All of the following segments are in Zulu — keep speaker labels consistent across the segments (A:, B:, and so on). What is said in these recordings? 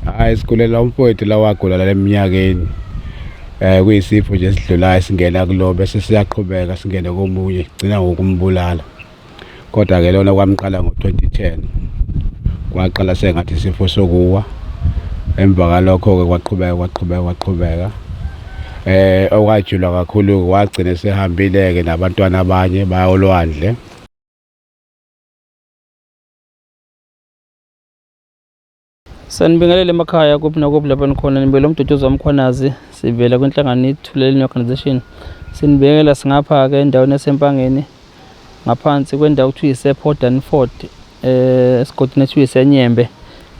A: Hayi, sigulela umfowethu la wagula la eminyakeni. Kuyisifo nje esidlulayo singena kulo bese siyaqhubeka singene komunye gcina ngokumbulala. Kodwa ke lona kwamqala ngo-2010. Kwaqala sengathi isifo sokuwa. Emva kalokho ke kwaqhubeka kwaqhubeka kwaqhubeka. Okwajula kakhulu wagcina sehambile ke nabantwana abanye baya olwandle.
B: Sanibingelele emakhaya kuphi nakuphi lapho nikhona nibele uMduduzi waMkhwanazi sivela kwinhlangano iThuleleni Organisation. Sinibekela singapha-ke endaweni yaseMpangeni ngaphansi kwendawo kuthiwa isePort Danford esigodini ekuthiwa iseNyembe.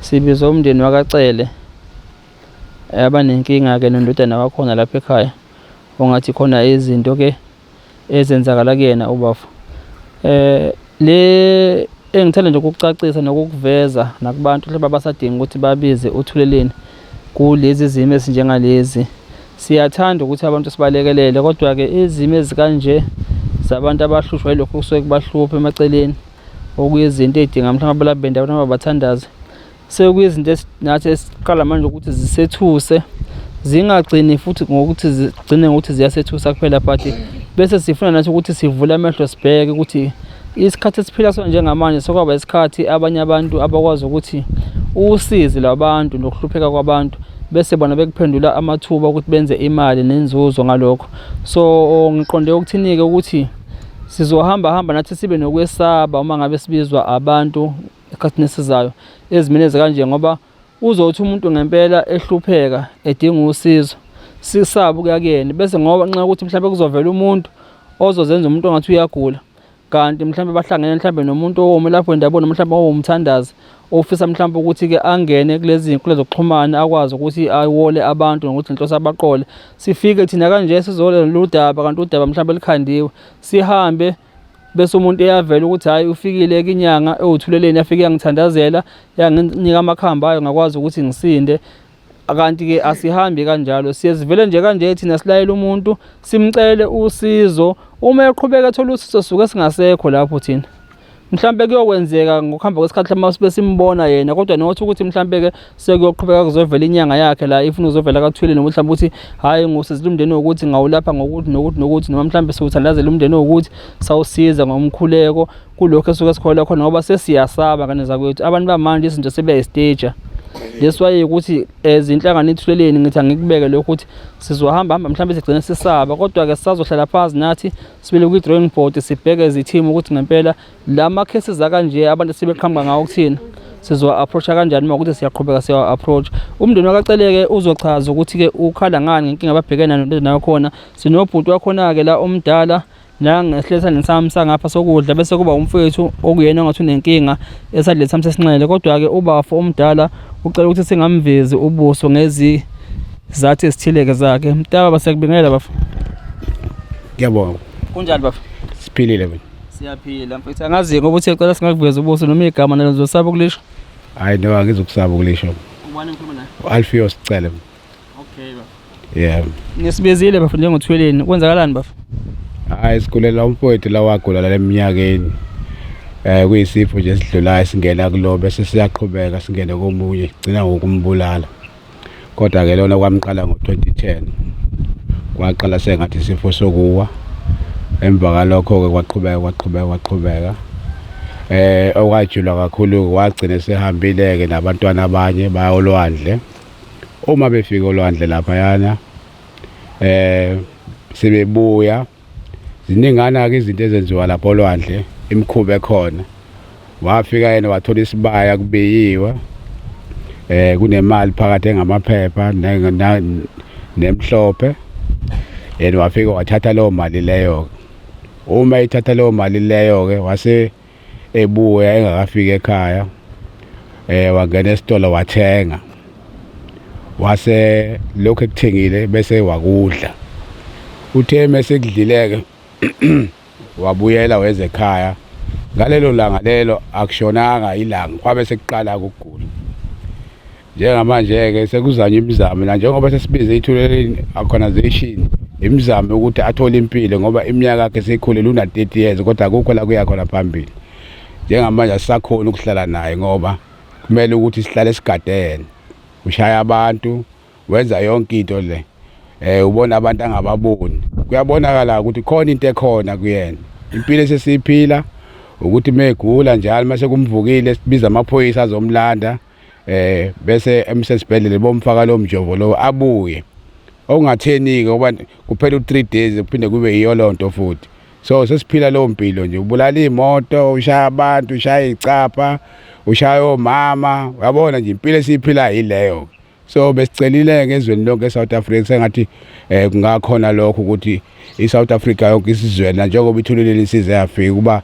B: Sibiza umndeni wakaCele abanenkinga-ke nondodana wakhona lapha ekhaya ongathi khona izinto-ke ezenzakala kuyena ubafo. Le engithanda nje ukukucacisa nokukuveza nakubantu mhlawumbe abasadinga ukuthi babize uThuleleni kulezi zimo ezinjengalezi. Siyathanda ukuthi abantu sibalekelele kodwa-ke izimo ezikanje zabantu abahlushwa yilokhu kusuke kubahlupha emaceleni okuyizinto ey'dinga mhlawumbe abalaphi bendawo noma bathandaze. Sekuyizinto nathi esiqala manje ukuthi zisethuse zingagcini futhi ngokuthi zigcine ngokuthi ziyasethusa kuphela but bese sifuna nathi ukuthi sivule amehlo sibheke ukuthi isikhathi esiphila sona njengamanje sekwaba isikhathi abanye abantu abakwazi ukuthi usizi lwabantu nokuhlupheka kwabantu bese bona bekuphendula amathuba ukuthi benze imali nenzuzo ngalokho. So ngiqonde ukuthini-ke ukuthi sizohamba hamba nathi sibe nokwesaba uma ngabe sibizwa abantu esikhathini esizayo ezimeni ezikanje ngoba uzothi umuntu ngempela ehlupheka edinga usizo sisabe ukuya kuyena bese ngoba nxa ukuthi mhlawumbe kuzovela umuntu ozozenza umuntu ongathi uyagula kanti mhlawumbe bahlangene mhlawumbe nomuntu owumelaphi wendabuko noma mhlawumbe owumthandazi ofisa mhlawumbe ukuthi-ke angene kulezi zinkundla zokuxhumana akwazi ukuthi awole abantu ngokuthi inhloso abaqole sifike thina kanje sizole lolu daba kanti udaba mhlawumbe likhandiwe sihambe bese umuntu eyavela ukuthi hhayi ufikile kinyanga ewuthuleleni yafike yangithandazela yanginika amakhambi ayo ngakwazi ukuthi ngisinde. Kanti-ke asihambi kanjalo, siye sivele nje kanje thina silayele umuntu simcele usizo, uma eqhubeka ethola usizo suke singasekho lapho thina. Mhlampe kuyokwenzeka ngokuhamba kwesikhathi mhlawumbe sibe simbona yena kodwa not ukuthi mhlampe-ke sekuyoqhubeka kuzovela inyanga yakhe la ifuna uzovela kathwele noma mhlawumbe ukuthi hhayi ngusizile umndeni wokuthi ngawulapha ngokuthi nokuthi nokuthi noma mhlawumbe siwuthandazela umndeni wokuthi sawusiza ngomkhuleko kulokhu esuke sikholwa khona ngoba sesiyasaba ngane zakwethu abantu bamanje izinto sebeyayisiteja. That's why ukuthi as inhlangano iThuleleni ngithi angikubeke lokho ukuthi sizohamba hamba mhlawumbe sigcine sisaba kodwa-ke sisazohlala phansi nathi sibele kwi-drawing board sibheke izithimu ukuthi ngempela la ma-cases akanje abantu sebeqhamuka ngawo kuthina sizowa-approach-a kanjani uma ukuthi siyaqhubeka siyawa-approach. Umndeni wakaCele-ke uzochaza ukuthi-ke ukhala ngani ngenkinga ababhekene nayo nendodana yakhona. Sinobhuti wakhona-ke la omdala la ngehle esandleni sami sangapha sokudla bese kuba umfowethu okuyena ongathi unenkinga esandleni sami sesinxele kodwa-ke ubafo omdala ucela ukuthi singamvezi ubuso ngezizathu ezithile-ke zakhe. Mntaka basiyakubingelela bafo.
A: Ngiyabonga.
B: Kunjani bafo?
A: Siphilile mina.
B: Siyaphila mfethu. Angazi ngoba uthe cela singakuveza ubuso noma igama nalo ngizosaba ukulisho.
A: Hayi no angizukusaba ukulisho.
B: Ubani engikhuluma naye?
A: U-Alfios Cele.
B: Okay bafo.
A: Yeah.
B: Nisibizile bafo njengoThuleleni. Kwenzakalani bafo?
A: Hayi sigulela umfowethu la wagula la eminyakeni. Kuyisifo nje esidlulayo singena kulo bese siyaqhubeka singene komunye gcina ngokumbulala. Kodwa ke lona kwamqala ngo-2010. Kwaqala sengathi isifo sokuwa. Emva kalokho ke kwaqhubeka kwaqhubeka kwaqhubeka. Okwajula kakhulu wagcina sehambile ke nabantwana abanye baya olwandle. Uma befika olwandle laphayana sebebuya ziningana ke izinto ezenziwa lapho olwandle imikhuba ekhona. Wafika yena wathola isibaya kubiyiwe kunemali phakathi engamaphepha nemhlophe yena wafika wathatha leyo mali leyo. Uma ethatha leyo mali leyo ke wase ebuya engakafiki ekhaya wangena esitolo wathenga wase lokho ekuthengile bese wakudla. Uthe mesekudlileke wabuyela weza ekhaya ngalelo langa lelo akushonanga ilanga kwabe sekuqala ukugula. Njengamanje-ke sekuzanywa imizamo na njengoba sesibize iThuleleni Organization imizamo yokuthi athole impilo ngoba iminyaka yakhe seyikhulile una-30 years kodwa akukho la kuya khona phambili. Njengamanje asisakhoni ukuhlala naye ngoba kumele ukuthi sihlale sigadene. Ushaya abantu, wenza yonke into le. Ubona abantu angababoni. Kuyabonakala ukuthi khona into ekhona kuyena. Impilo esesiyiphila ukuthi megula njalo mase kumvukile sibiza amaphoyisa azomlanda bese emsesibhedlela bomfaka lo mjovo lo abuye. Okungatheni-ke ngoba kuphela u-3 days kuphinde kube yiyo loo nto futhi. So sesiphila leyo mpilo nje, ubulala iy'moto, ushaya abantu, ushaya iy'capha, ushaya omama, uyabona nje impilo esiyiphilayo yileyo. So besicelile-ke ezweni lonke e-South Africa sengathi kungakhona lokho ukuthi i-South Africa yonke isizwena njengoba ithuleleni isize yafika ukuba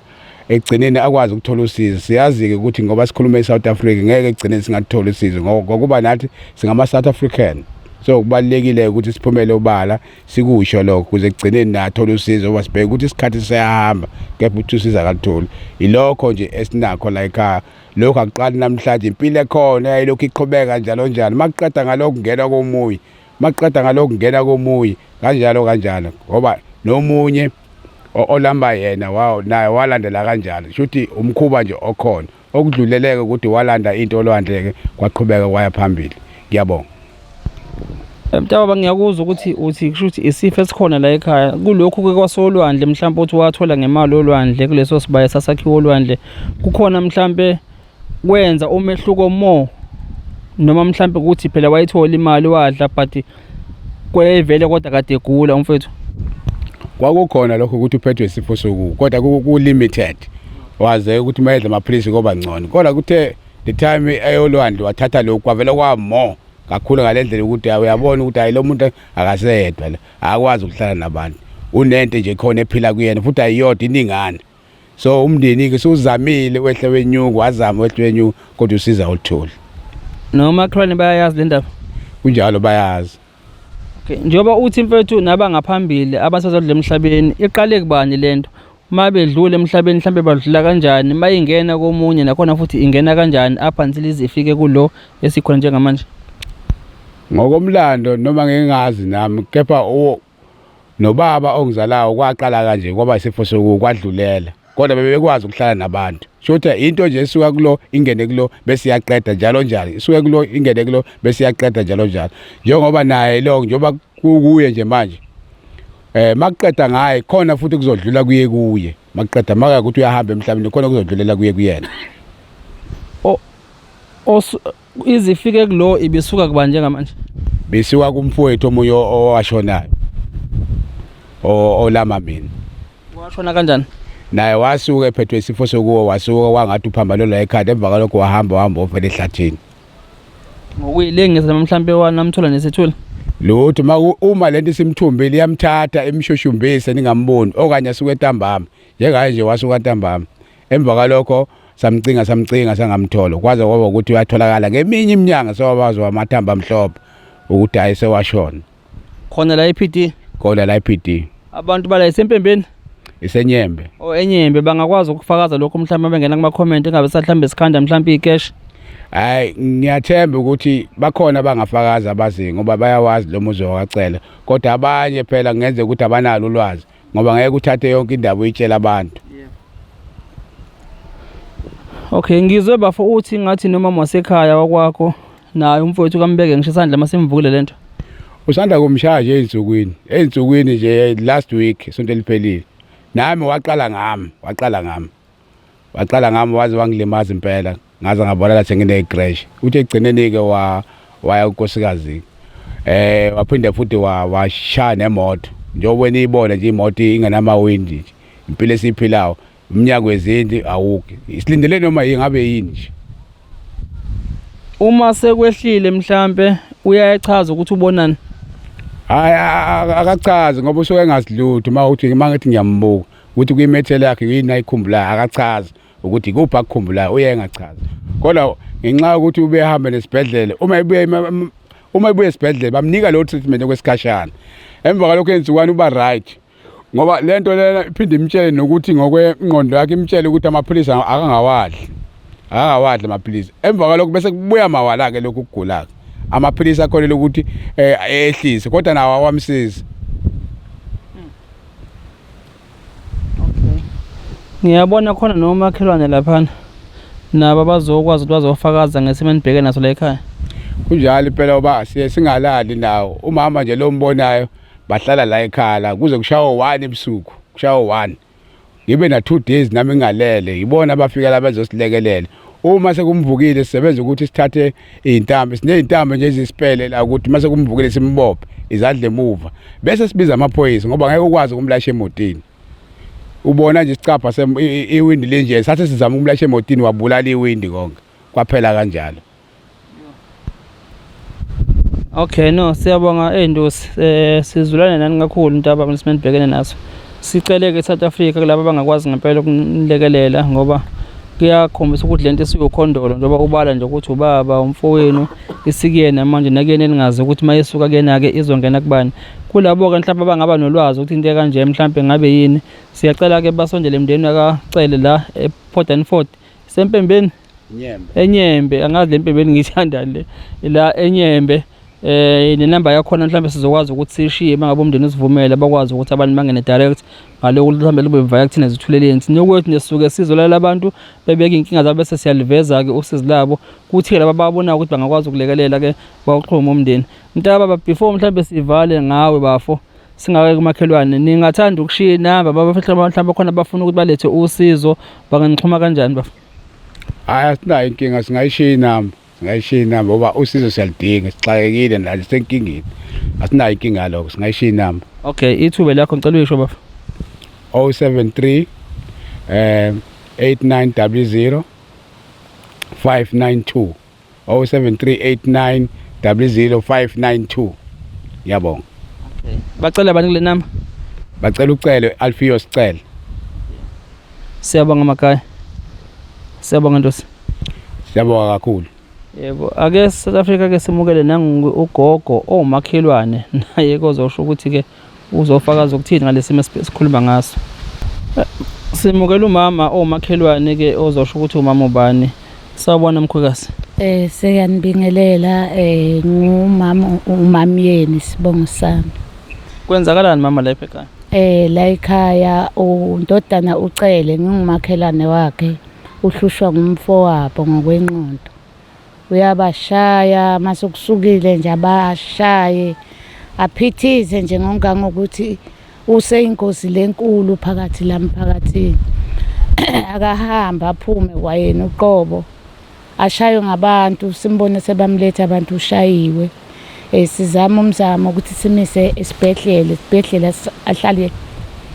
A: ekugcineni akwazi ukuthola usizo. Siyazi-ke ukuthi ngoba sikhuluma e-South Africa ngeke ekugcineni singatholi usizo ngokuba nathi singama-South African. So kubalulekile ukuthi siphumele obala sikusho lokho ukuze ekugcineni nathole usizo ngoba sibheke ukuthi isikhathi siyahamba kepha ukuthi usizo akalutholi. Ilokho nje esinakho la ekhaya. Lokhu akuqali namhlanje, impilo ekhona yayilokhu iqhubeka njalo njalo. Makuqeda ngalokhu kungena komunye, makuqeda ngalokhu kungena komunye, kanjalo kanjalo ngoba nomunye olamba yena naye walandela kanjalo. Shuthi umkhuba nje okhona okudluleleke ukuthi walanda into olwandle-ke kwaqhubeka kwaya phambili. Ngiyabonga.
B: Mntakababa, ngiyakuzwa ukuthi uthi kusho ukuthi isifo esikhona la ekhaya kulokhu ke kwasolwandle, mhlawumbe uthi wathola ngemali olwandle kuleso sibaya sasakhiwe olwandle, kukhona mhlambe kwenza umehluko more noma mhlambe ukuthi phela wayithola imali wadla but kwevele kodwa kade egula umfethu?
A: Kwakukhona lokho ukuthi uphethwe isifo sokuwa kodwa ku-limited, waze ukuthi uma edla amaphilisi koba ngcono, kodwa kuthe the time eyolwandle wathatha lokhu kwavele kwa-more kakhulu ngale ndlela ukuthi uyabona ukuthi hayi lo muntu akaseyedwa la, akakwazi ukuhlala nabantu, unento nje khona ephila kuyena futhi ayiyodwa iningana. So umndeni-ke sewuzamile wehle wenyuka, wazama wehle wenyuka kodwa usiza awulutholi.
B: Nomakhelwane bayayazi le ndaba?
A: Kunjalo, bayazi.
B: Okay, njengoba uthi mfethu nabangaphambili abasazodla emhlabeni, iqale kubani lento? Uma bedlula emhlabeni mhlambe badlula kanjani? Uma ingena komunye nakhona futhi ingena kanjani up until ize ifike kulo esikhona njengamanje?
A: Ngokomlando noma ngingazi nami, kepha nobaba ongizalayo kwaqala kanje kwaba isifo sokwadlulela, kodwa bebekwazi ukuhlala nabantu. Shotha into nje esuka kulo ingene kulo bese iyaqeda njalo njalo, isuke kulo ingene kulo bese iyaqeda njalo njalo. Njengoba naye lo njengoba kukuye nje manje makuqeda ngaye khona futhi kuzodlula kuye kuye, makuqeda maka ukuthi uyahamba emhlabeni khona kuzodlulela kuye kuyena.
B: Izifike kulo ibisuka kuba njengamanje?
A: Bisuka kumfowethu omunye owashonayo olama mina.
B: Washona kanjani?
A: Naye wasuka ephethwe isifo sokuwa, wasuka wangathi uphambanelwa ekhanda, emva kwalokho wahamba wahamba wofela ehlathini.
B: Ngokuyilengisa noma mhlampe wanamthola nesethula?
A: Lutho, uma lento isimthumbile iyamthatha imshushumbise ningamboni, okanye asuke ntambama njengaye nje wasuka ntambama. Emva kwalokho samcinga samcinga sangamthola, kwaze kwaba ukuthi uyatholakala ngeminye iminyanga sewabazi wamathambo amhlophe ukuthi hayi sewashona.
B: Khona la ePD?
A: Khona la ePD.
B: Abantu bala isempembeni?
A: Isenyembe.
B: Oh, enyembe bangakwazi ukufakaza lokho mhlawumbe bengena kuma comment engabe mhlawumbe sikhanda mhlawumbe icash.
A: Hayi, ngiyathemba ukuthi bakhona abangafakaza abazi ngoba bayawazi lo muzi wakacela, kodwa abanye phela kungenzeka ukuthi abanalo ulwazi ngoba ngeke uthathe yonke indaba uyitshela abantu.
B: Okay, ngizwe bafo uthi ngathi noma wasekhaya wakwakho naye umfowethu kambeke ngisho isandla masimvukile lento.
A: Usanda kumshaya nje ezinsukwini, ezinsukwini nje last week isonto eliphelile. Nami waqala ngami, waqala ngami. Waqala ngami waze wangilimaza impela, ngaze ngabonakala sengine-crash. Uthi ekugcineni ke waya unkosikazi. Waphinde futhi washaya nemoto. Njengoba wena uyibona nje imoto ingenamawindi nje. Impilo esiyiphilayo, umnyango wezindlu awukho. Silindele noma ingabe yini nje.
B: Uma sekwehlile mhlambe uyachaza ukuthi ubonani?
A: Hayi, akachazi ngoba usuke engazi lutho. Uma uthi uma ngithi ngiyambuka ukuthi kuyimethele yakhe yini ayikhumbulayo, akachazi ukuthi ikuphi akukhumbulayo, uye engachazi. Kodwa ngenxa yokuthi ubehamba nesibhedlela, uma ebuya uma ebuya esibhedlela bamnika leyo treatment okwesikhashana. Emva kwalokho ensukwana uba right. Ngoba lento lena iphinde imtshele nokuthi ngokwengqondo yakhe imtshele ukuthi amaphilisi akangawadli. Akangawadli amaphilisi. Emva kwalokho bese kubuya mawala ke lokhu kugula. Amaphilisi akhona ukuthi ehlise kodwa nawo awamsizi.
B: Okay. Ngiyabona khona nomakhelwane laphana nabo abazokwazi ukuthi bazofakaza ngesimo enibheke naso la ekhaya.
A: Kunjalo impela uba siye singalali nawo. Umama nje lo mbonayo bahlala la ekhaya la kuze kushawe 1 ebusuku, kushawe 1. Ngibe na 2 days nami ngingalele. Yibona abafika la bezosilekelela. Uma sekumvukile sisebenza ukuthi sithathe izintambo, sinezintambo nje ezisipele la ukuthi uma sekumvukile simbophe izandla emuva. Bese sibiza amaphoyisa ngoba ngeke ukwazi ukumlasha emotini. Ubona nje isicabha iwindi lenje sathi sizama ukumlasha emotini wabulala iwindi konke. Kwaphela kanjalo.
B: Okay no siyabonga eNdusi eh sizulane nani kakhulu ntaba ngisimeni naso. Sicele ke South Africa kulabo abangakwazi ngempela ukunilekelela ngoba kuyakhombisa ukuthi lento isiwukhondolo njengoba ubala nje ukuthi ubaba umfowenu isikuyena manje nakuyena eningazi ukuthi mayesuka kuyena ke izongena kubani. Kulabo ke mhlawumbe abangaba nolwazi ukuthi into ekanje mhlawumbe ngabe yini siyacela ke basondele emndeni kaCele la ePort Danford sempembeni
A: Nyembe.
B: Enyembe angazi le mpembe engiyithanda le la enyembe eh nenamba yakhona mhlawumbe sizokwazi ukuthi sishiye mangabe umndeni usivumele bakwazi ukuthi abantu bangene direct ngalokho mhlawumbe lube via kuthina zithuleleni thina okwethu nje sisuke sizolala abantu bebeka inkinga zabo bese siyaliveza ke usizi labo kuthi ke laba babona ukuthi bangakwazi ukulekelela ke bawuxhuma umndeni mntaka before mhlawumbe sivale ngawe bafo singake kumakhelwane ningathanda ukushiya inamba baba mhlawumbe khona bafuna ukuthi balethe usizo banganixhuma kanjani bafo
A: Hayi asinayo inkinga singayishiya inamba singayishiya inamba ngoba usizo siyalidinga sixakekile la sisenkingeni asinayo inkinga yalokho singayishiya inamba
B: okay ithuba lakho ngicela uyisho bafo
A: 073 8900 592 073 8900 ngiyabonga
B: okay bacela bani kule namba
A: bacela ucele Alfio sicele
B: siyabonga makhaya siyabonga ntosi
A: siyabonga kakhulu
B: yebo ake South Africa ke simukele nangu ugogo owumakhelwane naye kozosho ukuthi ke uzofakaza ukuthini ngalesimo esikhuluma ngaso simukela umama owumakhelwane ke ozosho ukuthi umama ubani sawubona mkhwekazi
C: Eh seyanibingelela eh ngumama umamyeni sibongo sami.
B: Kwenzakalani mama lapha ekhaya?
C: Eh la ekhaya undodana uCele ngingumakhelwane wakhe uhlushwa ngumfowabo ngokwenqondo. Uyabashaya mase kusukile nje abashaye aphithize nje ngongangokuthi useyingozi lenkulu phakathi la mphakathini. Akahamba aphume kwayena uqobo ashaywe ngabantu simbone sebamletha abantu ushayiwe. Sizama umzamo ukuthi simise esibhedlela esibhedlela ahlale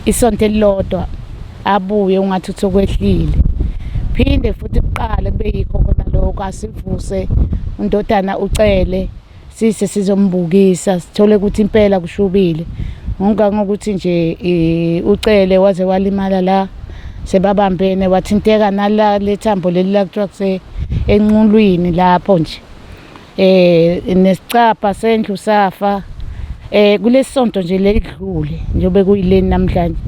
C: isonto elilodwa abuye ungathi uthi okwehlile. Phinde futhi kuqale kube yikho khona lokho asivuse undodana uCele sise sizombukisa sithole ukuthi impela kushubile. Ngongangokuthi nje uCele waze walimala la sebabambene wathinteka nala lethambo leli la kuthiwa kuse enqulwini lapho nje. Nesicabha sendlu safa kulesonto nje ledlule njengoba kuyileni namhlanje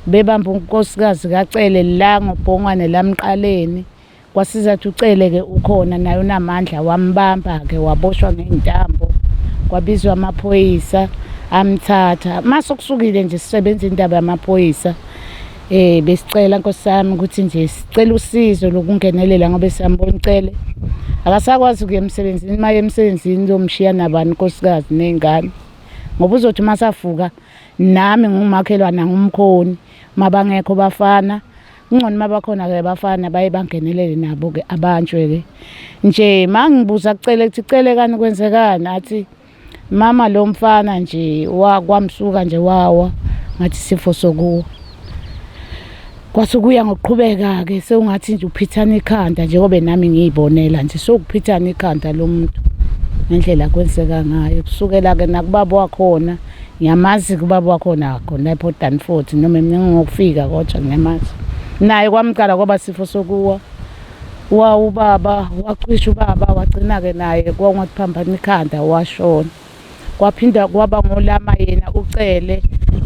C: bebamba unkosikazi kaCele la ngobhongwane lamqaleni kwasiza ukuthi uCele ke ukhona naye unamandla wambamba ke waboshwa ngey'ntambo kwabizwa amaphoyisa amthatha mase kusukile nje sisebenza indaba yamaphoyisa besicela Nkosi yami ukuthi nje sicela usizo lokungenelela ngoba siyambona uCele akasakwazi ukuya emsebenzini uma emsebenzini lomshiya nabani nkosikazi ney'ngane ngoba uzothi uma savuka nami ngumakhelwane angumkhoni mabangekho bafana kungcono uma bakhona-ke bafana baye bangenelele nabo-ke abantshwe-ke nje ma ngibuza kucele kuthi cele kani kwenzekani athi mama lo mfana nje kwamsuka nje wawa ngathi sifo sokuwa kwasukuya ngokuqhubeka-ke sewungathi nje uphithana ikhanda njengoba nami ngiyibonela nje sewukuphithana ikhanda lo muntu ngendlela kwenzeka ngayo kusukela-ke nakubaba wakhona ngiyamazi kubaba wakhona khona eport Danford noma mina ngokufika kodwa ngiyamazi naye kwamqala kwaba sifo sokuwa wa ubaba wacisha ubaba wagcina-ke naye kwangathi phambana ikhanda washona kwaphinda kwaba ngolama yena uCele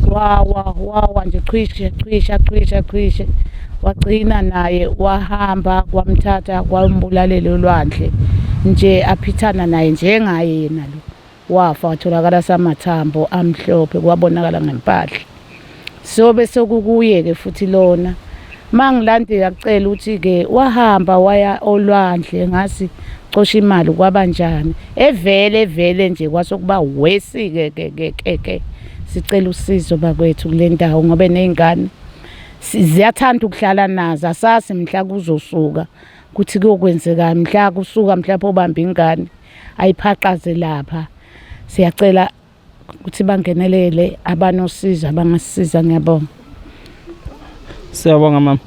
C: wawa wawa nje chwishe chwisha chwisha chwishe wagcina naye wahamba kwamthatha kwambulalela olwandle nje aphithana naye njengaye yena lo wafa watholakala samathambo amhlophe kwabonakala ngempahla so bese kukuye-ke futhi lona Mangilandela kucela ukuthi-ke wahamba waya olwandle ngazi cosha imali kwabanjani evele evele nje kwase kuba wesi-ke ke ke ke ke sicela usizo bakwethu kule ndawo ngoba ney'ngane ziyathanda ukudlala nazo asazi mhla kuzosuka ukuthi kuyokwenzekani mhla kusuka mhlawumbe obamba ingane ayiphaqaze lapha siyacela ukuthi bangenelele abanosizo abangasisiza ngiyabonga.
B: Siyabonga mama.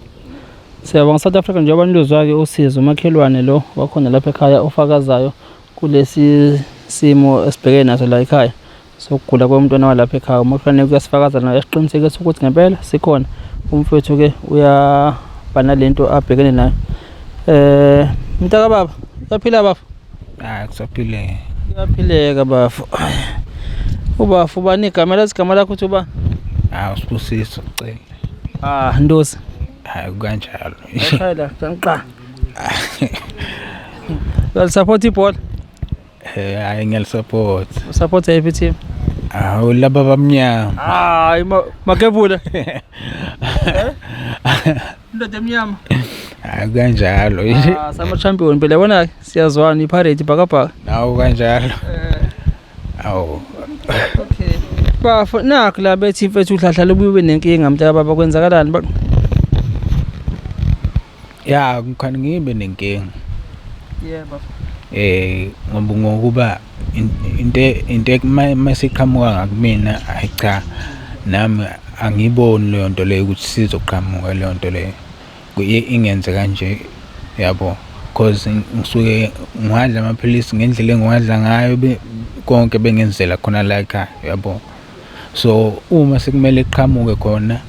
B: Siyabonga South Africa njengoba niluzwa-ke usizo umakhelwane lo wakhona lapha ekhaya ofakazayo kulesi simo esibhekene naso la ekhaya sokugula komntwana walapha ekhaya. Umakhelwane kuyasifakaza naye esiqinisekisa ukuthi ngempela sikhona umfowethu-ke uyaba nalento abhekene nayo. Eh mntakababa uyaphila baba?
D: Hayi kusaphileka.
B: Kuyaphileka bafo. Ubafo ubani igama lathi igama lakho uthi uba?
D: Hayi usibusiso cela.
B: Ah Ndosi.
D: Hayi kanjalo.
B: Ekhaya la qa. Uyalisupport ibhola?
D: Eh hayi ngiyalisupport.
B: Usupport yiphi team?
D: Hawu laba bamnyama.
B: Hayi makebula. Indoda emnyama.
D: Hayi kanjalo.
B: Ah sama champion phela yabona ke siyazwana iPirate ibhakabhaka.
D: Nawu kanjalo. Awu.
B: Okay. Bafo nakho la bethi mfethu uhlahla lubuye ube nenkinga mntaka baba kwenzakalani ba
D: Ya ngikhona ngibe nenkinga.
B: Yebo.
D: Eh ngoba ngokuba into into masiqhamuka ngakumina hayi cha nami angiboni leyo nto leyo ukuthi sizoqhamuka leyo nto leyo ingenze kanje yabo cause ngisuke ngiwadla amaphilisi ngendlela engiwadla ngayo konke bengenzela khona la ekhaya yabo. So uma sekumele kuqhamuke khona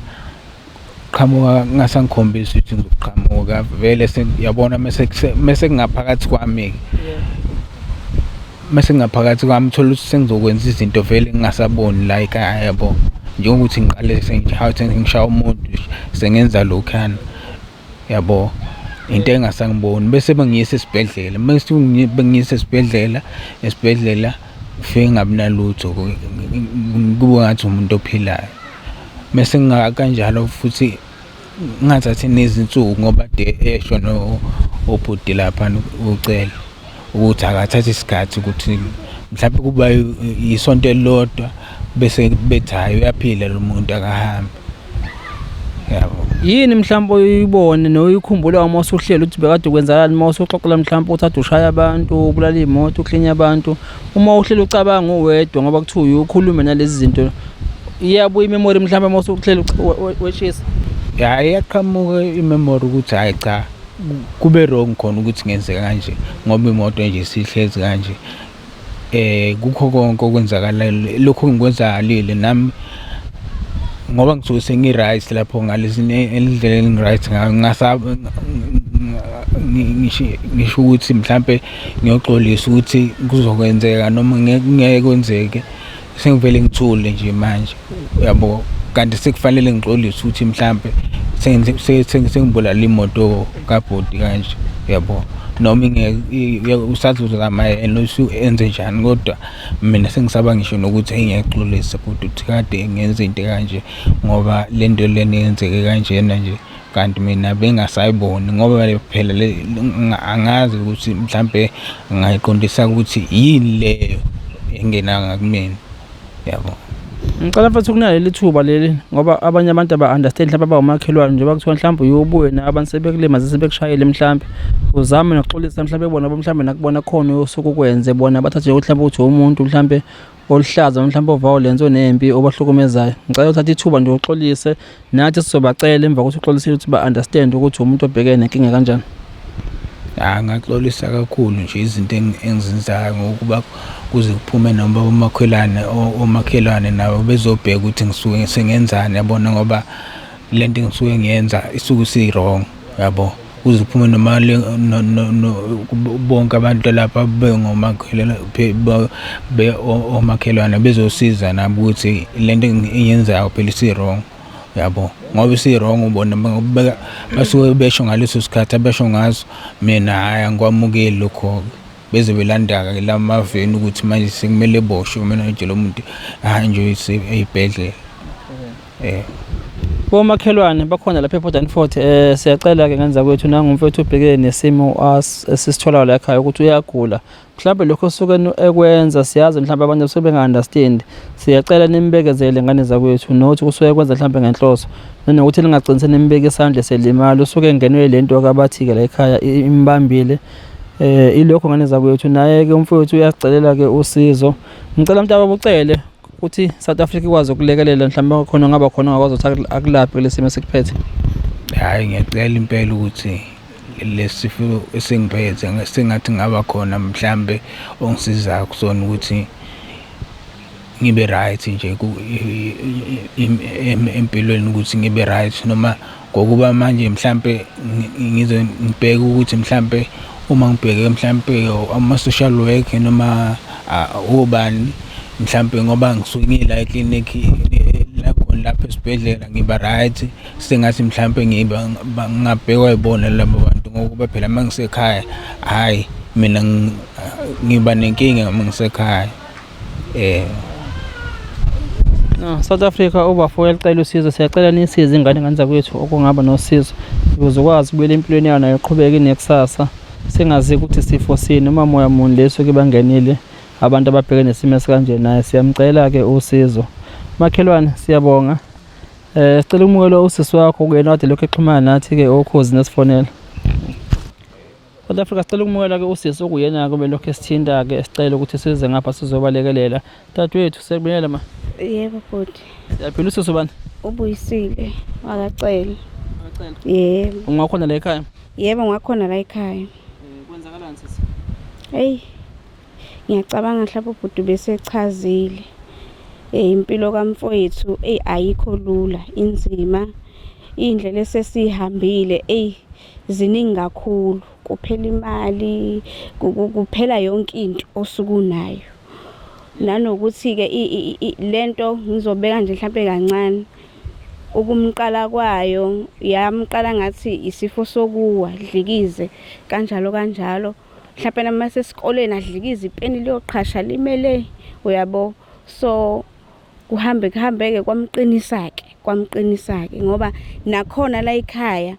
D: qhamuka ngasangikhombisa ukuthi ngizoqhamuka vele yabona mese kungaphakathi kwami-ke mese kungaphakathi kwami thola ukuthi sengizokwenza izinto vele ngingasaboni la ekhaya yabo njengokuthi ngiqale sengishaya umuntu sengenza lokhuyana yabo into engasangiboni bese bengiyisa esibhedlela mase bengiyisa esibhedlela esibhedlela ufike ngabi nalutho kube ngathi umuntu ophilayo mese kanjalo futhi ngingathathi nezinsuku ngoba de esho no obhuti lapha ucela ukuthi akathathe isikhathi ukuthi mhlawumbe kuba isonto elilodwa bese bethi hhayi uyaphila lo muntu akahambe yabo.
B: Yini mhlawumbe oyibone noyikhumbula uma usuhleli ukuthi bekade kwenzakalani uma usuxoxela mhlawumbe ukuthi ade ushaya abantu ubulala iy'moto uklinya abantu uma uhleli ucabanga uwedwa ngoba kuthiwa uye ukhulume nalezi zinto iyabuya imemori mhlawumbe uma usuhleli weshisa?
D: Ya iyaqhamuka imemori ukuthi hhayi cha kube wrong khona ukuthi ngenzeka kanje ngoba imoto nje isihlezi kanje eh kukho konke okwenzakalayo lokhu engikwenzakalile nami ngoba ngisuke sengi-right lapho ngalezi indlela engi-right ngayo ngingasaba ngisho ukuthi mhlampe ngiyoxolisa ukuthi kuzokwenzeka noma ngeke kwenzeke sengivele ngithule nje manje uyabo kanti sekufanele ngixolise ukuthi mhlampe sengibulala imoto kabhuti kanje uyabo noma ingeke usazozama yena enze njani kodwa mina sengisaba ngisho nokuthi engiyaxolisa bhuti ukuthi kade ngenza into kanje ngoba le nto lena yenzeke kanjena nje kanti mina bengasayiboni ngoba phela angazi ukuthi mhlampe ngayiqondisa ukuthi yini leyo engenanga kumina yabo.
B: Ngicela mfethu ukunaka leli thuba leli ngoba abanye abantu aba-understand mhlawumbe abawumakhelwane njengoba kuthiwa mhlawumbe uye ubuye na abantu sebekulimaze sebekushayele mhlawumbe uzame nokuxolisa mhlawumbe bona mhlawumbe nakubona khona osuke ukwenze bona bathathe ukuthi mhlawumbe uthi umuntu mhlawumbe oluhlaza mhlawumbe oviolence onempi obahlukumezayo. Ngicela uthathe ithuba nje uxolise nathi sizobacela emva kokuthi uxolisile ukuthi ba-understand ukuthi umuntu obhekene nenkinga kanjani.
D: Ya ngaxolisa kakhulu nje izinto engizenzayo ngokuba kuze kuphume noma omakhelwane omakhelwane nabo bezobheka ukuthi ngisuke sengenzani yabona ngoba lento engisuke ngiyenza isuke isi-wrong yabo kuze kuphume noma bonke abantu lapha bengomakhelwane omakhelwane bezosiza nabo ukuthi lento engiyenzayo phela isi-wrong yabo ngoba isi-wrong ubona beka basuke besho ngaleso sikhathi abesho ngaso mina hhayi angikwamukeli lokho-ke beze belanda-ke la maveni ukuthi manje sekumele boshwe mina nje lo muntu ahanjwe ey'bhedlela.
B: Bomakhelwane bakhona lapha ePort Fort, siyacela ke ngenza kwethu nangumfethu ubhekene nesimo esisithola la ekhaya ukuthi uyagula. Mhlawumbe lokho osuke ekwenza siyazi mhlawumbe abantu basuke benga-understand. Siyacela nimbekezele ngane zakwethu nokuthi kusuke kwenza mhlawumbe ngenhloso nanokuthi ningagcini senimbeka isandla selimala, usuke engenwe le nto abathi-ke la ekhaya imbambile. Ilokho ngane zakwethu, naye-ke umfowethu uyasicelela-ke usizo. Ngicela mntakababa ucele ukuthi South Africa ikwazi ukulekelela mhlawumbe khona ngaba khona ongakwazi ukuthi akulaphe kulesi simo esikuphethe.
D: Hhayi, ngiyacela impela ukuthi lesifo esingiphethe sengathi ngaba khona mhlambe ongisizayo kusona ukuthi ngibe right nje empilweni, ukuthi ngibe right noma ngokuba manje mhlampe ngize ngibheke ukuthi mhlampe uma ngibheke mhlampe ama-social work noma obani mhlampe, ngoba ngisuke ngila eklinikhi la khona lapha esibhedlela ngiba right, sengathi mhlampe ngiba ngingabhekwa yibona labo bantu, ngokuba phela uma ngisekhaya hhayi mina ngiba nenkinga uma ngisekhaya.
B: No, South Africa ubafo uyacela usizo, siyacela nisize ingane ngane zakwethu okungaba nosizo ukuze ukwazi ukubuyela empilweni yayo nayo iqhubeke inekusasa. Singazi ukuthi sifo sini noma moya muni leso ke bangenile abantu ababheke nesimo esikanje, naye siyamcela-ke usizo. Makhelwane siyabonga. Sicela ukumukela usisi wakho kuyena kade lokhu exhumana nathi-ke okhozi nesifonela. South Africa sicela ukumukela-ke usisi okuyena-ke obelokhu esithinta-ke esicela ukuthi size ngapha sizobalekelela. Dadewethu siyakubingelela ma.
E: Yebo bhuti.
B: Siyaphila. Usisi ubani?
E: Ubuyisile wakacela.
B: Wakacela.
E: Yebo.
B: Ungakhona la ekhaya?
E: Yebo ngakhona la ekhaya.
B: Kwenzakalani sisi?
E: Hey. Ngiyacabanga mhlawumbe ubhuti besechazile. Impilo kamfowethu eyi ayikho lula, inzima. Iy'ndlela esesiy'hambile eyi ziningi kakhulu. Kuphela imali, kuphela yonke into osuke unayo. Nanokuthi-ke lento ngizobeka nje mhlampe kancane, ukumqala kwayo yamqala ngathi isifo sokuwa dlikize kanjalo kanjalo. Mhlampe noma esesikoleni adlikize ipeni liyoqhasha limele, uyabo. So kuhambe kuhambe-ke kwamqinisa-ke, kwamqinisa-ke ngoba nakhona la ekhaya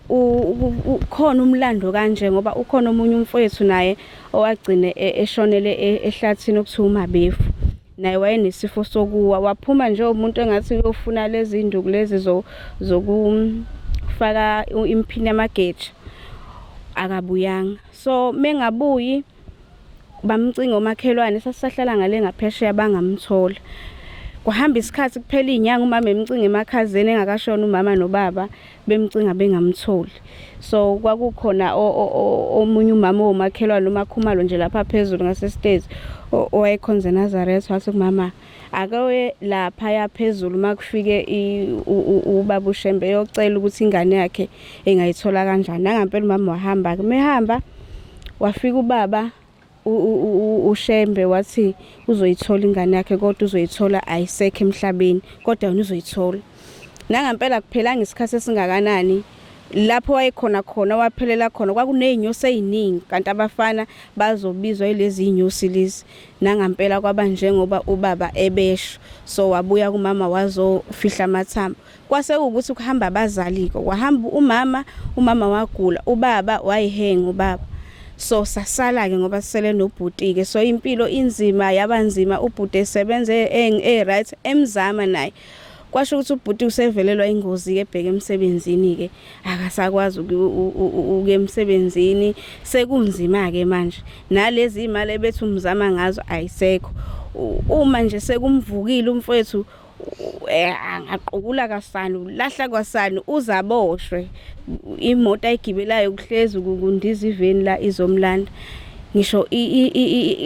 E: ukhona umlando kanje, ngoba ukhona omunye umfowethu naye owagcine eshonele ehlathini okuthiwa uMabefu. Naye wayenesifo sokuwa, waphuma nje umuntu engathi uyofuna lezi nduku lezi zokufaka imiphini yamageja, akabuyanga. So mengabuyi bamcinga omakhelwane, sasisahlala ngale ngaphesheya bangamthola. Kwahamba isikhathi kuphela iy'nyanga umama emcinga emakhazeni engakashoni umama nobaba, bemcinga bengamtholi. So kwakukhona omunye umama owumakhelwane uMakhumalo nje lapha phezulu ngasesitezi owayekhonza eNazaretha, wathi kumama akaye laphaya phezulu uma kufike ubaba uShembe eyocela ukuthi ingane yakhe engayithola kanjani. Nangampela umama wahamba-ke, uma ehamba wafika ubaba uShembe wathi uzoyithola ingane yakhe, kodwa uzoyithola ayisekho emhlabeni, kodwa yena uzoyithola. Nangampela kuphelanga isikhathi esingakanani lapho wayekhona khona waphelela khona kwakuney'nyosi ey'ningi, kanti abafana bazobizwa yilezi y'nyosi lezi. Nangampela kwaba njengoba ubaba ebesho. So wabuya kumama wazofihla amathambo. Kwase kuwukuthi kuhamba abazali-ke, kwahamba umama, umama wagula, ubaba wayihenga ubaba. So sasala-ke ngoba sisele nobhuti-ke. So impilo inzima, yaba nzima, ubhuti esebenza e-right, emzama naye. Kwasho ukuthi ubhuti usevelelwa ingozi-ke ebheke emsebenzini-ke, akasakwazi ukuya emsebenzini, sekunzima-ke manje. Nalezi iy'mali ebethi umzama ngazo ayisekho. Uma nje sekumvukile umfowethu, angaqukula kwasani, ulahla kwasani, uze aboshwe. Imoto ayigibelayo kuhlezi kundiza iveni la izomlanda. Ngisho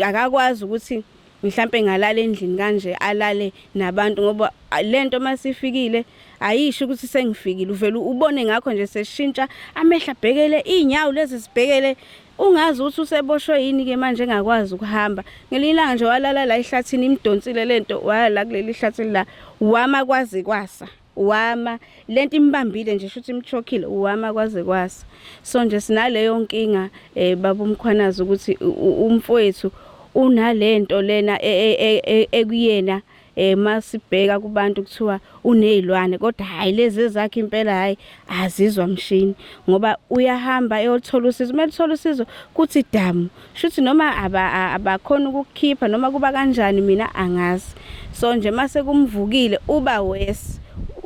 E: akakwazi ukuthi mhlampe ngalala endlini kanje alale nabantu, ngoba lento masifikile ayisho ukuthi sengifikile, uvele ubone ngakho nje seshintsha amehlo abhekele iy'nyawo lezi zibhekele, ungazi ukuthi useboshwe yini-ke manje engakwazi ukuhamba. Ngelinye ilanga nje walala la ehlathini, imdonsile lento, waya la kuleli hlathi la, wama kwaze kwasa, wama lento imbambile nje shuthi imchokhile, wama kwaze kwasa. So nje sinaleyo nkinga baba uMkhwanazi ukuthi umfowethu unalento lena ekuyena. Masibheka kubantu kuthiwa unezilwane, kodwa hayi lezi ezakhe impela hayi azizwa mshini, ngoba uyahamba eyothola usizo. Uma ethola usizo kuthi damu, shuthi noma abakhona ukukukhipha noma kuba kanjani, mina angazi. So nje mase kumvukile uba worse.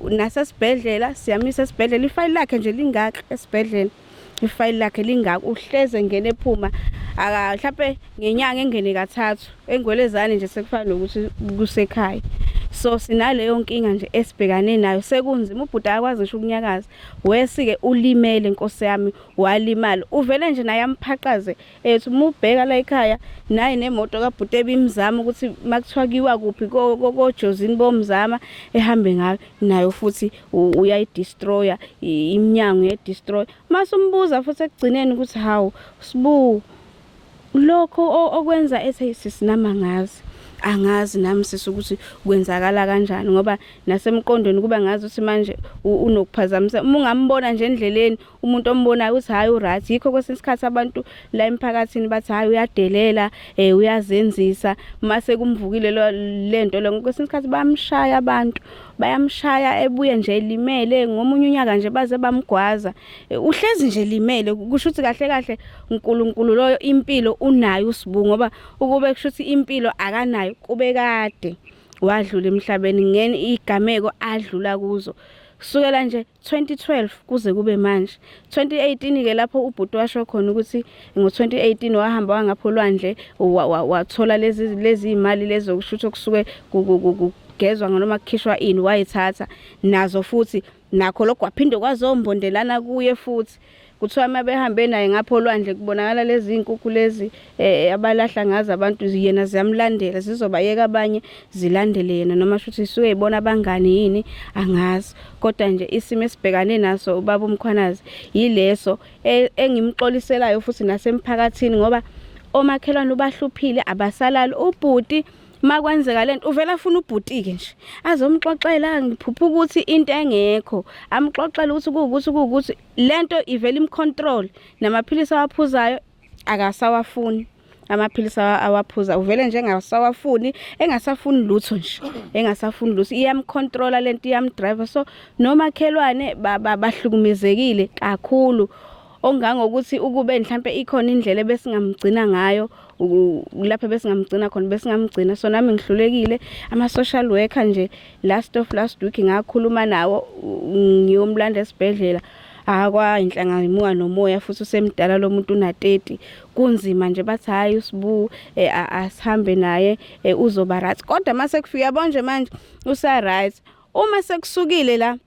E: Nasesibhedlela siyamisa esibhedlela, ifayili lakhe nje lingaka esibhedlela, ifayili lakhe lingaka, uhleze engena ephuma, mhlampe ngenyanga engene kathathu engwelezane nje, sekufana nokuthi kusekhaya. So sinaleyo nkinga nje esibhekane nayo, sekunzima, ubhuti akakwazi ngisho ukunyakaza. Wesi-ke ulimele, nkosi yami, walimala, uvele nje naye amphaqaze ethi uma ubheka la ekhaya naye nemoto kabhuti ebimzama ukuthi makuthiwa kuyiwa kuphi kojozini bomzama ehambe ngayo, nayo futhi uyayidestroya iminyango, uyayidestroya. Mase umbuza futhi ekugcineni ukuthi hawu Sibu, lokho okwenza ethi sisinama ngazi, angazi nami sisi ukuthi kwenzakala kanjani, ngoba nasemqondweni kuba ngazi ukuthi manje unokuphazamisa. Uma ungambona nje endleleni umuntu ombonayo ukuthi hhayi u-right, yikho kwesinye isikhathi abantu la emphakathini bathi hhayi uyadelela, uyazenzisa. Mase kumvukile lento le, kwesinye isikhathi bayamshaya abantu, bayamshaya ebuye nje elimele. Ngomunye unyaka nje baze bamgwaza, uhlezi nje limele. Kusho ukuthi kahle kahle uNkulunkulu loyo impilo unayo uSibu, ngoba ukube kusho ukuthi impilo akanayo kube kade wadlula emhlabeni ngene igameko adlula kuzo kusukela nje 2012 kuze kube manje. 2018 ke lapho ubhuti washo khona ukuthi ngo-2018 wahamba wangapha olwandle, wathola lezi imali lezi okusho kusuke kugezwa noma kukhishwa ini, wayithatha nazo futhi, nakho lokho kwaphinde kwazombondelana kuye futhi. Kuthiwa uma behambe naye ngapho olwandle kubonakala lezi iy'nkukhu lezi abalahla ngazo abantu, yena ziyamlandela, zizobayeka abanye zilandele yena, noma shuthi isuke ibona abangani yini, angazi. Kodwa nje isimo esibhekane naso ubaba uMkhwanazi yileso engimxoliselayo futhi nasemphakathini, ngoba omakhelwane ubahluphile, abasalali. Ubhuti makwenzeka lento uvela afuna ubhuti-ke nje azomxoxela, ngiphupha ukuthi into engekho, amxoxele ukuthi kuwukuthi kuwukuthi lento ivele imcontrol. Namaphilisi awaphuzayo akasawafuni, amaphilisi awaphuza uvele nje engasawafuni, engasafuni lutho nje, engasafuni lutho, iyamcontrola lento, iyamdrive. So nomakhelwane bahlukumezekile kakhulu, ongangokuthi ukube mhlambe ikhona indlela ebesingamgcina ngayo lapho besingamgcina khona, besingamgcina. So nami ngihlulekile. Ama-social worker nje last of last week ngakhuluma nawo, ngiyomlanda esibhedlela, akwayinhlanga nomoya, futhi usemdala lo muntu, una-30, kunzima nje. Bathi hhayi uSibu, asihambe naye, uzoba right. Kodwa mase kufika yabo nje manje usa-right, uma sekusukile la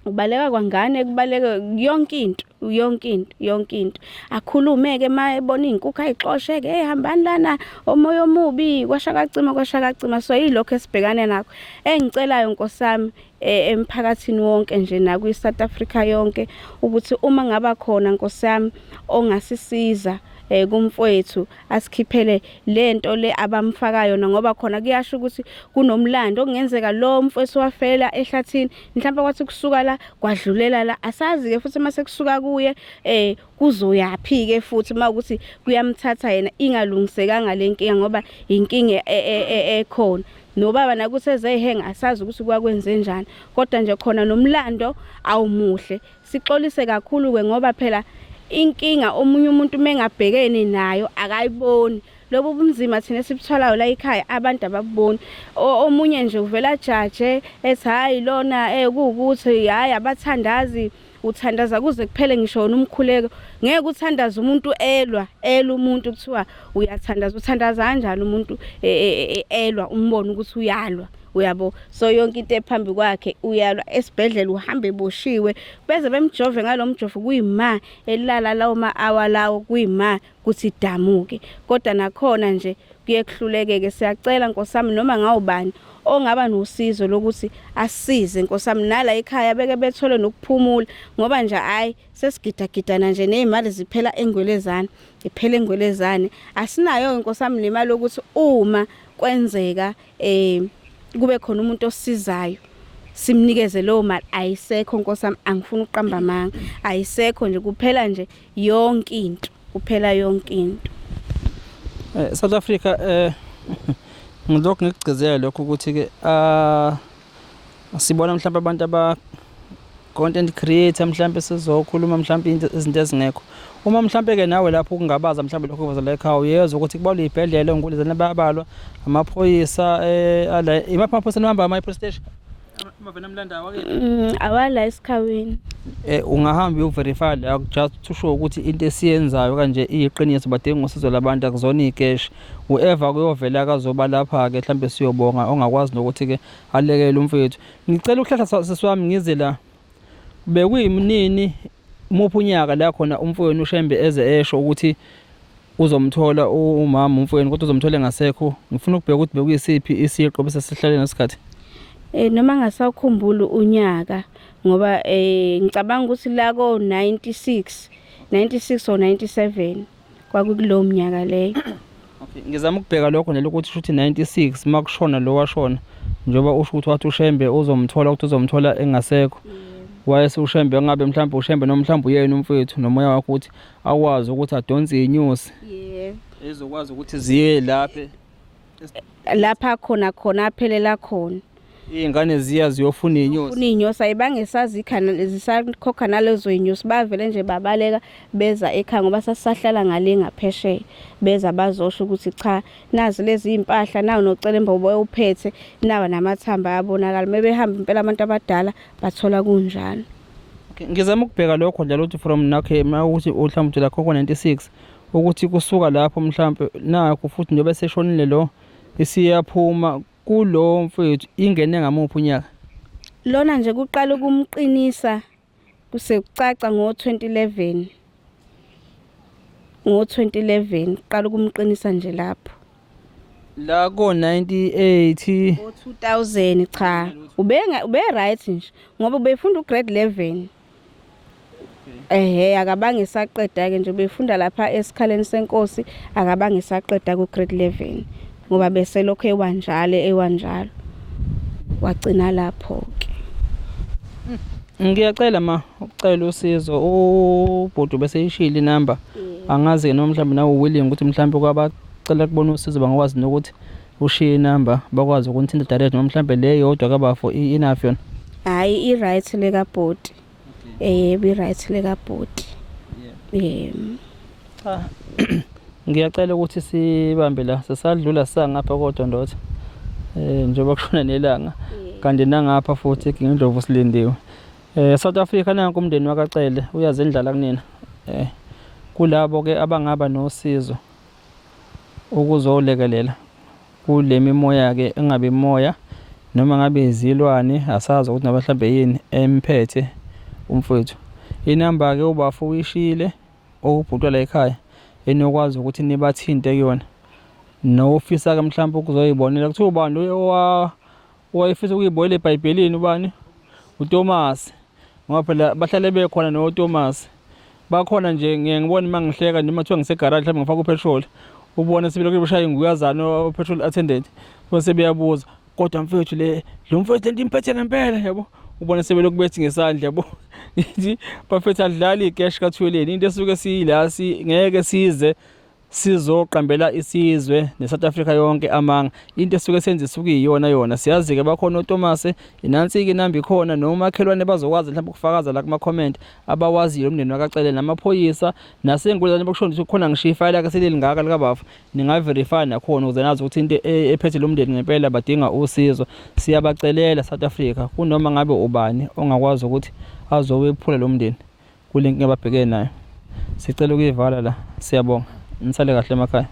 E: ubaleka kwangane, kubaleka yonke into, yonke into, yonke into. Akhulume-ke ma ebona iy'nkukhu ayixoshe-ke, hey hambani lana, omoya omubi, kwasha kacima, kwasha kacima. So yilokho esibhekane nakho. Engicelayo nkosi yami emphakathini wonke nje nakwi-South Africa yonke, ukuthi uma ngaba khona nkosi yami ongasisiza kumfowethu, asikhiphele lento le abamfaka yona, ngoba khona kuyasho ukuthi kunomlando okungenzeka lo mfowethu wafela ehlathini, mhlawumbe kwathi kusuka la kwadlulela la, asazi-ke futhi mase kusuka kuye kuzoyaphi ke futhi mawukuthi kuyamthatha yena ingalungisekanga le nkinga, ngoba inkinga ekhona. Nobaba nakuthi ezehenga asazi ukuthi kwakwenze njani, kodwa nje khona nomlando awumuhle. Sixolise kakhulu-ke, ngoba phela inkinga omunye umuntu mengabhekene nayo akayiboni. Lobu bunzima thina esibuthwalayo la ekhaya abantu ababuboni. Omunye nje uvela ajaje ethi hhayi lona kuwukuthi hhayi abathandazi, uthandaza kuze kuphele ngisho wona umkhuleko. Ngeke uthandaze umuntu elwa, elwa umuntu kuthiwa uyathandaza, uthandaza kanjani umuntu elwa, umbone ukuthi uyalwa, uyabo? So yonke into ephambi kwakhe uyalwa. Esibhedlela uhamba eboshiwe, beze bemjove ngalo mjovo, kuyima elala lawo ma-hour lawo, kuyima kuthi damuke, kodwa nakhona nje kuye kuhlulekeke. Siyacela nkosi yami, noma ngawubani ongaba nosizo lokuthi asize nkosi yami nala ekhaya, beke bethole nokuphumula, ngoba nje hhayi sesigidagidana nje ney'mali ziphela engwelezane, iphela engwelezane. Asinayo-ke nkosi yami nemali yokuthi uma kwenzeka kube khona umuntu osizayo simnikeze leyo mali, ayisekho nkosi yami, angifuni ukuqamba amanga, ayisekho nje, kuphela nje yonke into, kuphela yonke into.
B: South Africa, Ngilokhu ngikugcizelela lokho ukuthi-ke sibona mhlawumbe abantu aba content creator mhlawumbe sizokhuluma mhlawumbe izinto ezingekho. Uma mhlawumbe ke nawe lapho ukungabaza mhlawumbe lokho kuveza la ekhaya uyezwa ukuthi kubalwa iy'bhedlela ongulizana bayabalwa amaphoyisa ala imaphi amaphoyisa nihamba ama-police station? Amaveni amlandayo awakephi?
E: Awala esikhawini.
B: Ungahamba uyoverify la just to show ukuthi into esiyenzayo kanje iyiqiniso, badinga usizo labantu akuzona iy'keshi. Whoever kuyovela kazoba lapha-ke mhlambe siyobonga ongakwazi nokuthi-ke alekele umfowethu. Ngicela ukuhlahla sisi wami ngize la. Bekuyimnini muphi unyaka la khona umfowenu uShembe eze esho ukuthi uzomthola umama umfowenu kodwa uzomthola engasekho. Ngifuna ukubheka ukuthi bekuyisiphi isiqo bese sihlale nesikhathi.
E: Noma ngasakhumbuli unyaka ngoba ngicabanga ukuthi la ko 96 96 or 97 kwakukulowo mnyaka leyo.
B: Okay, ngizama ukubheka lokho nje ukuthi shuthi 96 makushona lo washona njengoba usho ukuthi wathi uShembe uzomthola ukuthi uzomthola engasekho. Wayese uShembe ngabe mhlawumbe uShembe noma mhlawumbe uyena umfowethu nomoya wakho ukuthi akwazi ukuthi adonse inyosi.
E: Yebo.
B: Ezokwazi ukuthi ziye lapha
E: lapha khona khona aphelela khona.
B: Iy'ngane ziya ziyofuna iy'nyosi.
E: Ufuna iy'nyosi ayibange sazikha zisakhokha nalezo y'nyosi, bavele nje babaleka beza ekhaya ngoba sasisahlala ngale ngaphesheya. Beza bazosho ukuthi cha nazi lezi iy'mpahla nawu nocelemba uphethe nawa namathamba ayabonakala. Mebehamba impela abantu abadala bathola kunjalo.
B: Okay, ngizama ukubheka lokho njalo ukuthi from nakhe mawukuthi mhlawumbe la khokho 96 ukuthi kusuka lapho mhlawumbe nakho futhi njengoba seshonile lo isiyaphuma kulo mfowethu ingene ngamuphi unyaka?
E: Lona nje kuqala ukumqinisa kusekucaca ngo-2011. Ngo-2011 kuqala ukumqinisa nje lapho.
B: La ko 98
E: ngo-2000 cha ube right nje ngoba ubefunda ugrade 11. Ehhe akabange saqeda ke nje ubefunda lapha esikhaleni senkosi akabange saqeda ku grade 11 ngoba bese lokho ewanjalo ewanjalo wagcina lapho ke.
B: Ngiyacela ma ukucela usizo ubhuti bese ishilo inamba angazi ke noma mhlawumbe nawe willing ukuthi mhlawumbe kwabacela kubona usizo bangakwazi nokuthi ushiye inamba bakwazi ukunithinta direct noma mhlawumbe le yodwa kabafo enough yona.
E: Hayi i right le kabhuti. Yebo i right le kabhuti. Yebo.
B: Cha ngiyacela ukuthi sibambe la sesadlula sangapha kodwa ndoda njengoba kushona nelanga kanti nangapha futhi eGingindlovu silindiwe. South Africa nanku umndeni wakaCele uyazendlala kunina. Kulabo ke abangaba nosizo ukuzolekelela kule mimoya ke engabe imoya noma ngabe izilwane asazi ukuthi naba mhlambe yini emphethe umfowethu. Inamba ke ubafo uyishile okubhutwa la ekhaya enokwazi ukuthi nibathinte kuyona. Nofisa ke mhlawumbe ukuzoyibonela kuthiwa ubani lo owayefisa ukuyibonela eBhayibhelini ubani? uThomas. Ngoba phela bahlale bekhona noThomas. Bakhona nje ngiye ngibone uma ngihleka noma kuthiwa ngisegaraji mhlawumbe ngifaka upetrol. Ubone sebelokhu beshaya inguyazana o-petrol attendant. Bese beyabuza kodwa mfethu le lo mfethu lento imphethe ngempela yabo. Ubone sebelokhu bethi ngesandla yabo. Ngithi bafethu adlali icash kaThuleni into esuke siyila ngeke size sizoqambela isizwe neSouth Africa yonke amanga. Into esuke senze isuke iyona yona. Siyazi ke bakhona oThomas, nansi ke inamba ikhona nomakhelwane bazokwazi mhlawumbe ukufakaza la kuma comment abawaziyo umndeni wakaCele namaphoyisa nasengulane bokushona ukuthi kukhona ngisho ifayela yakhe selilingaka likabafu. Ningaverify nakhona ukuze nazi ukuthi into ephethe lo mndeni ngempela badinga usizo. Siyabacelela South Africa kunoma ngabe ubani ongakwazi ukuthi azowephula lo mndeni kule nkinga ababhekene nayo. Sicela ukuyivala la. Siyabonga. Nisale kahle emakhaya.